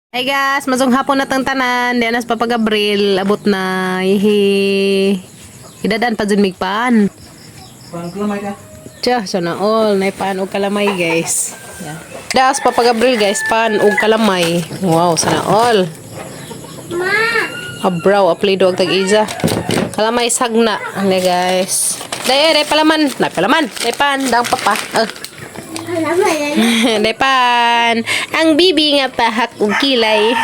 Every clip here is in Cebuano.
Hey guys, masong hapon na tang tanan. Di anas Papa Gabriel, abot na. Hihi. Idadan pa dyan migpan. Parang kalamay ka. Tiya, sana all. Naipan og kalamay, guys. Yeah. Das Papa Gabriel, guys, pan og kalamay. Wow, sana all. Ma! Abraw, aplido og tag-iza. Kalamay sagna. Ano, guys. Day, day palaman. Day palaman. Day pan, dang papa. Alam mo yan. Day pan. Ang bibi nga pahak og kilay.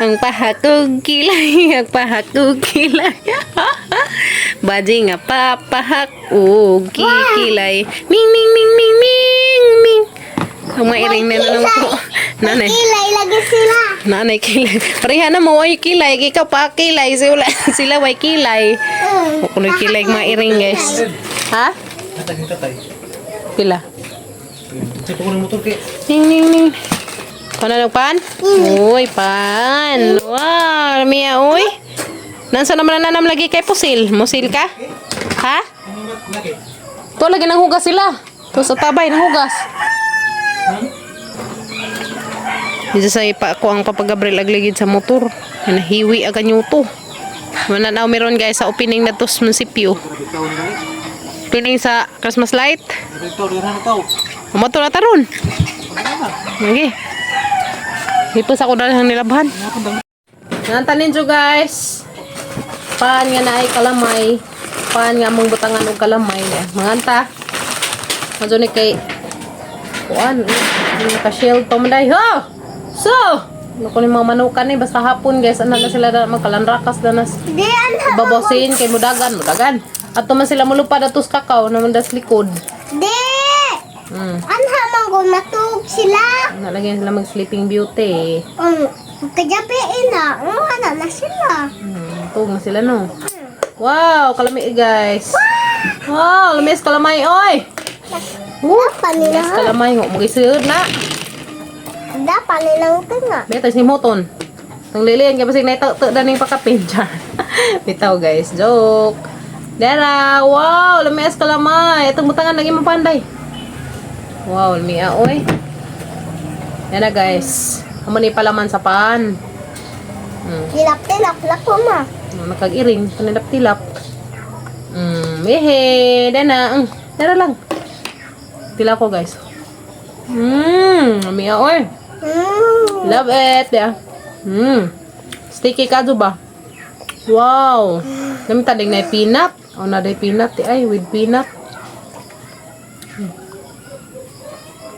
Ang pahak og kilay, ang pahak og kilay. Baji nga papahak og kikilay. Ming ming ming ming ming ming. Ang mairing na lang ko. Nanay. Kilay lagi sila. Nanay kilay. Pareha na mo ay kilay. Ikaw pa kilay. Sila, sila way kilay. Kunoy kilay mga iring, guys. Ha? Tatay, tatay. Pila? Sa ko ng motor kay. Ning ning ning. Paano nagpan? Uy, pan. Wow, Mia, uy. Nansa naman na nanam lagi kay pusil. Musil ka? Ha? To lagi nang hugas sila. To sa tabay nang hugas. Dito sa ipa ko ang Papa Gabriel agligid sa motor. Nahiwi aga nyuto. Wala na meron, guys, sa opening na to sa munisipyo. Opening sa Christmas light. Motor na taron. Lagi. Hipos ako dahil ang nilabhan. Nantanin jo, guys. Pan nga naay kalamay. Pan nga among butangan og kalamay. Manganta. Madyo ni kay kuan, naka-shield pa man day. Ho! So, ano ko ni mga manukan ni basta hapon, guys, ano na sila na magkalanrakas na nas Di ano. babosin kay mudagan, mudagan. At man sila mulupad atos kakao naman das likod. Di! Anha man ko matug sila. Nalagyan sila mag Sleeping Beauty. Um, kajapiin na. Ano na sila. Tug na sila, no. Wow, kalami eh, guys. Wow, lamis kalamay oy. Dapat nila. Lamis kalamay mo magisud na. Dapat nilang tinga. Beta si moton. Tang lilian kay basig na ito daning pakapin char. Bitaw, guys, joke. Dera, wow, lamis kalamay. Itong butangan lagi mapanday. Wow, lami ah, oy. Yan na, guys. Amo ni palaman sa pan. Tilap-tilap na ko ma. Nakag-iring, panilap-tilap. Ehe, dana. Dara lang. Tila ko, guys. Lami ah, oy. Love it. Yeah. Sticky ka ba? Wow. Nami tadig na peanut. O na day peanut. Ti ay with peanut.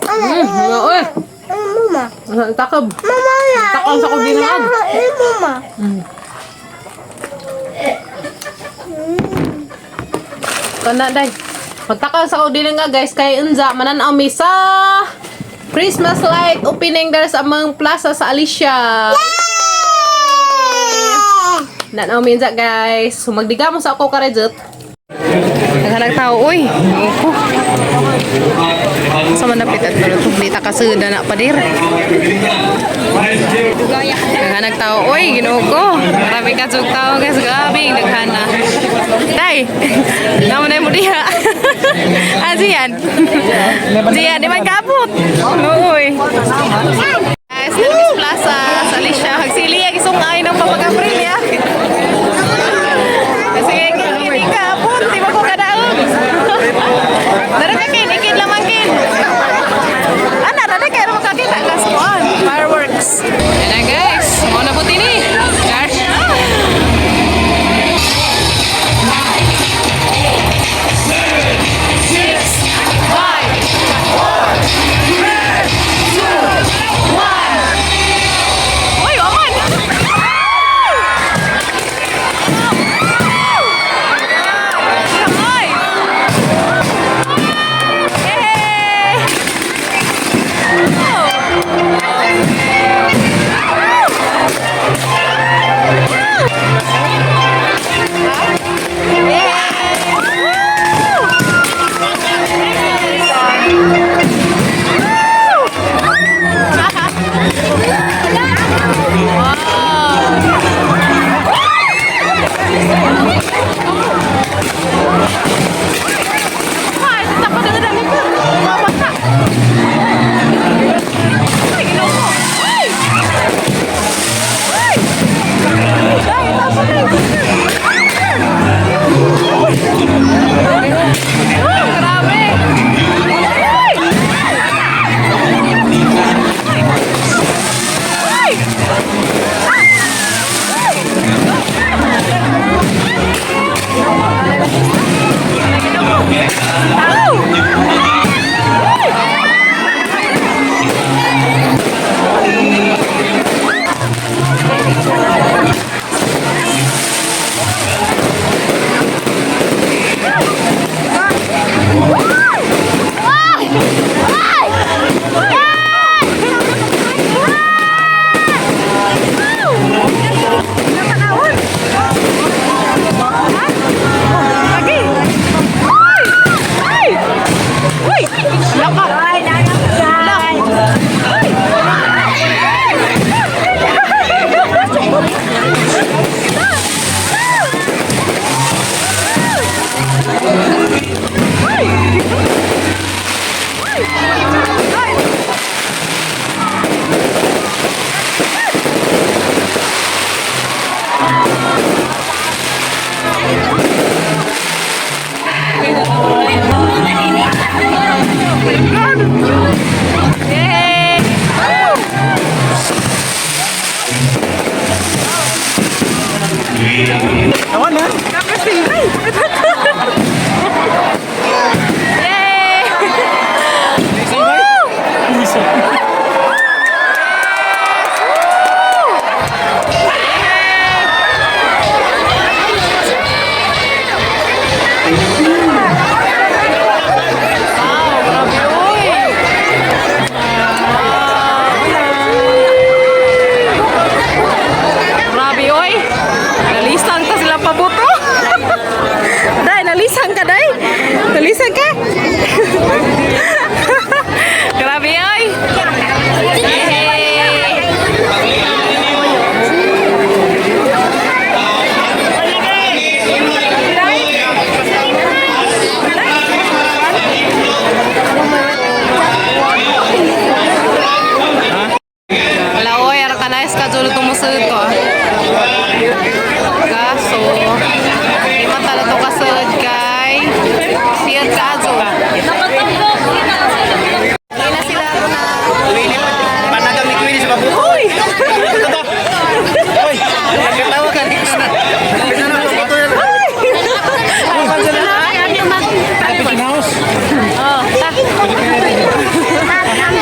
Ano? Nga, oy. Ano mama? Ang takab. Mama na. Takam sa kong ginangag. Ano mama? Kana day. Magtakaw sa ko din nga, guys, kay unza mananaw mi sa Christmas light opening there sa amang plaza sa Alicia. Nanaw mi unza, guys. So magdiga mo sa ako karejot. Naghanag tao oy. Ako. Sa manapit at pero tubli ta kasuda na padir. Naghanag tao oy, Ginoo ko. Grabe ka jud tao, guys, grabe naghana. Day. Namo na mo diha. Ah, Zian. Zian, di man kaabot. Uy. Guys, Nalmis Plaza, sa Alicia. Hagsili, ang isong ay ng Papa Gabriel, ya. Kasi hindi ka abot, di ba ko kadaog? Dara ka kin, ikin lamang kin. Ana, dara kay makakita ka sa kuan, fireworks. Yan na, guys, mo na buti ni. Char. Six, five, four, three, two, one. Awan na. Tapos sila. Yay! Woo! Wow, grabe, oy. Grabe, oy. Nalisang ta sila pabuto. Day, nalisang ka, day. Nalisang ka. Grabe, oy. Yay! Wala, oy. Ara ka nice ka, Jolo, tumusod to, ah. Kaso, di man tala to kasud kay siyad ka ajo. Hindi na sila ako na. Panagang ni Queen sa pabuto. Uy! Oy, nagkatawa ka dito na. Oh, ta.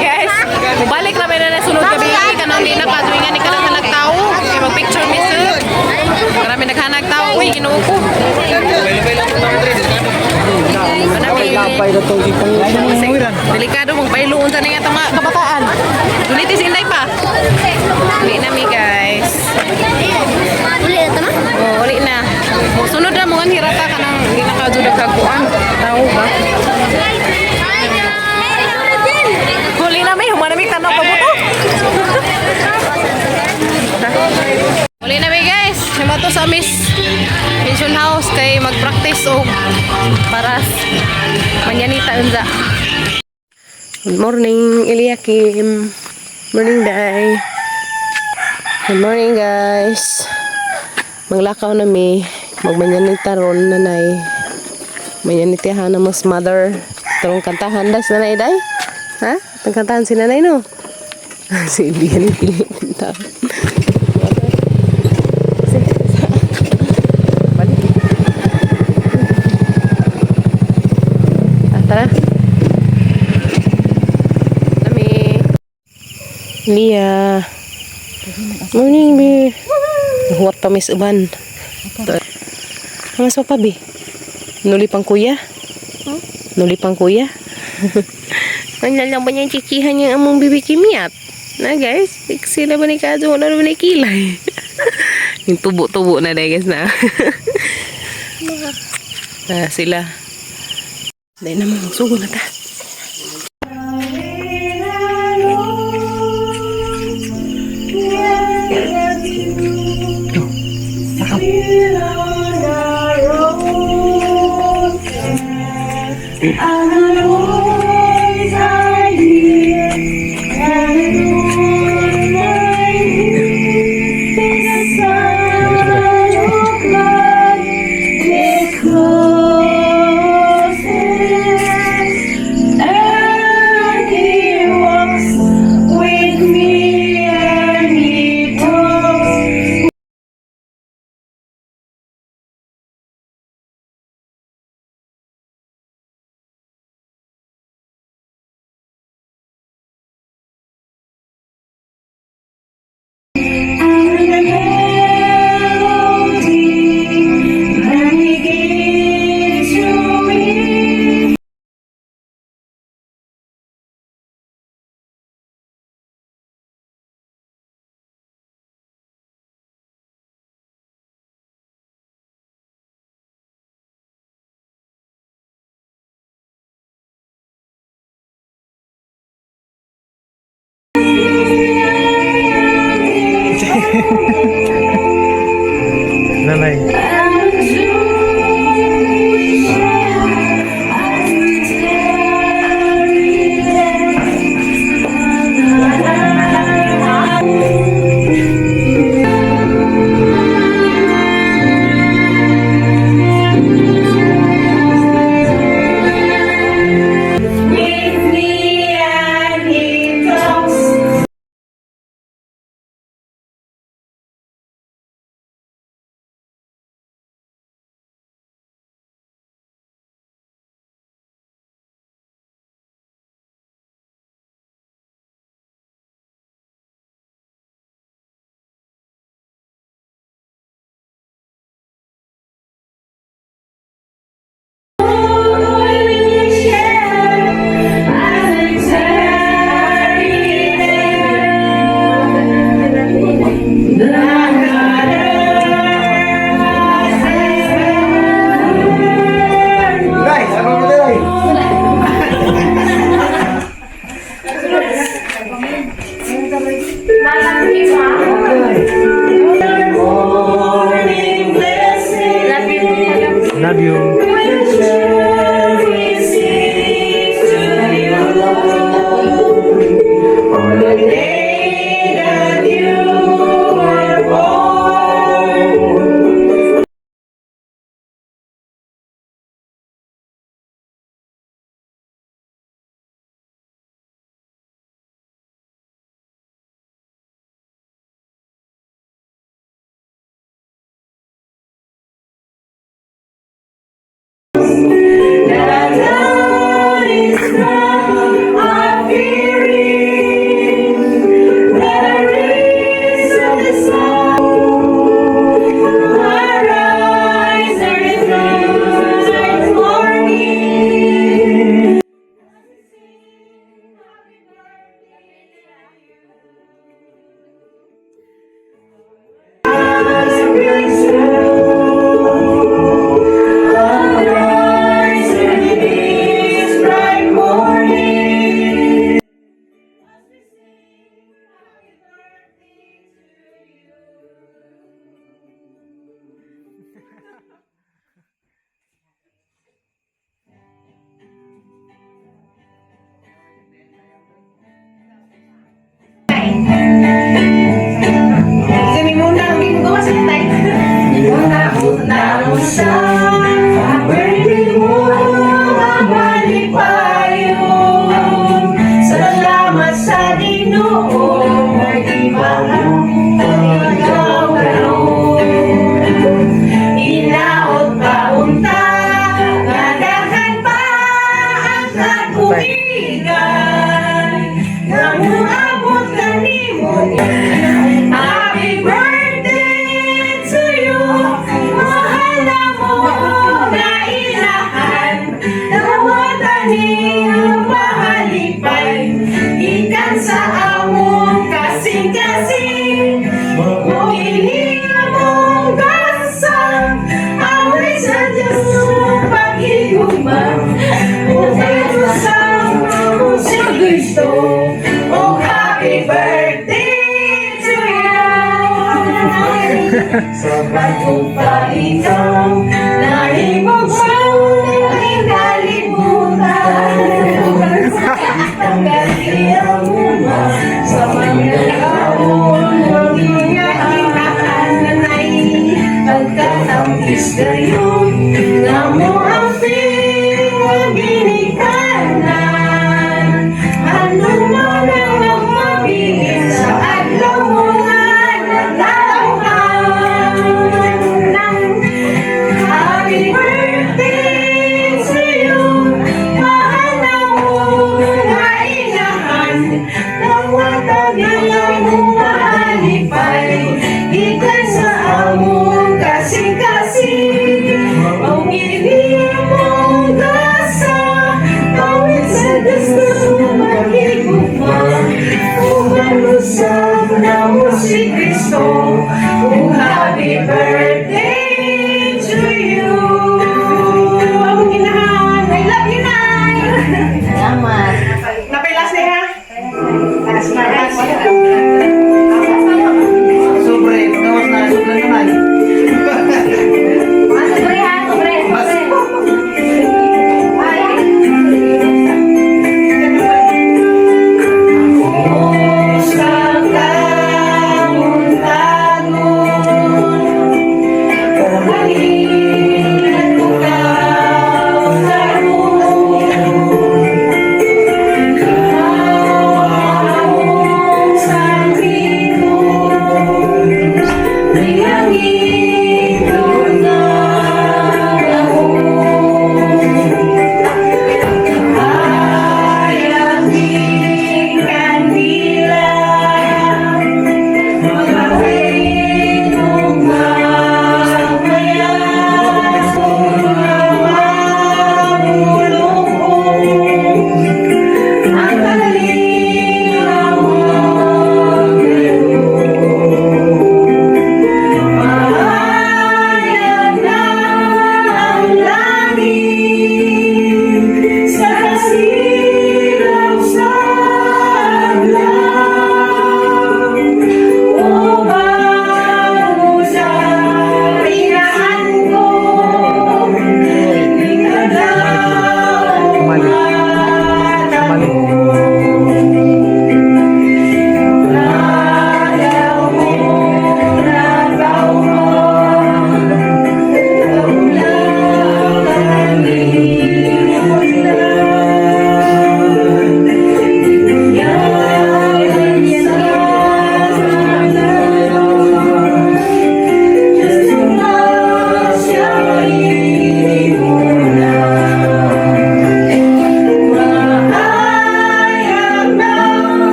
Guys, mubalik na na sunod gabi kanang di na kadwingan ni kanang hanag tao. Kay mag-picture mi sir. Marami naghanag tao. Uy, Ginoo ko. Manami. Delikado mong pailuon sa nga itong mga kabataan. Dunitis inday pa. Uli na mi, guys. Uli na tama? Oh, uli na. Sunod na mo ang hirata ka nang hindi na ka kagkuan. Tao ba? Huli na mi, humana mi tanaw pabuto. Huli na mi, guys. Nima to sa Miss Pension House kay mag-practice og para manyanita unsa. Good morning, Eliakim. Morning, Day. Good morning, guys. Maglakaw na mi. Magmanyanita ron, nanay. Manyanitihan na mas mother. Tarong kantahan, das, nanay, day? Ha? Tarong kantahan si nanay, no? Si Elian yung pili kantahan. Balik. Ah, tara. Nami. Lia. Morning, Be. Huwat pa miss uban. Mga pa, Be. Nuli pang kuya? Nuli pang kuya? Ang lalang ba niyang chichihan niyang among bibi kimiat? Na guys, sila ba ni Kajo? Wala na ba ni Kilay? Yung tubo-tubo na dahil guys na. Ah, sila. Dahil naman, magsugo na ta. Nanay. Birthday mo malipayon. Salamat sa Ginoo, nag-iba ikaw karon. Hinaot pa unta nga daghan pa ang katubigan nga muabot kanimo. Happy birthday to you. Mahal na mo na inahan. Dawatan ni ang mahalipay gikan sa among kasing-kasing. Mao ini among gasa, away sa Diyos paghigugma. Upay sa si Kristo. Oh, happy birthday to you. Sa bagong pa ikaw, nahimog sa kalibutan. Tanggali ang uma sa mga kaon, mga inaanay. Pagkatangkis kayo, namo ang ginikanan. Ano man ang magmabingin sa adlaw mo nga natauhan. Happy birthday to you. Mahal na mo nga inahan. Dawatan ang mahalipay gikan sa among kasing-kasing. Ang ini mong gasa, awit sa Diyos maghigugma. Uban usab namo si Kristo. Oh, happy birthday to you. Among inahan, I love you, Nay. Salamat. Napilas na ha? Last na, last. Sobre, gawas na, sobre naman. Sobre ha, sobre, sobre. Ay. Sa kamunta.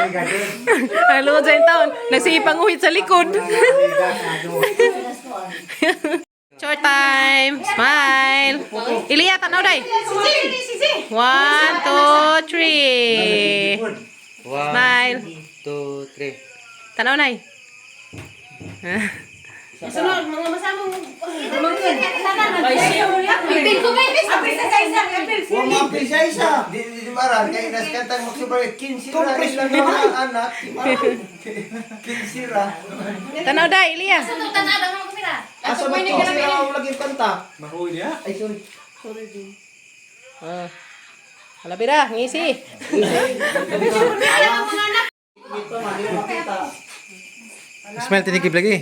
Ang luod sa taon. Nagsipanguhit sa likod. Short time. Smile. Ilya, tanaw day. One, two, three. Smile. Two, three. Tanaw nay. Huwag mga isa. Di di di maran kay nas kantang magsubre 15 ra ilang mga anak. 15 ra. Tanaw day, Ilya. Asa ba to? Sira ang lagi kanta. Mahuwi niya. Ay, sorry. Ah. Hala bira, ngisi. Smile tinikip lagi.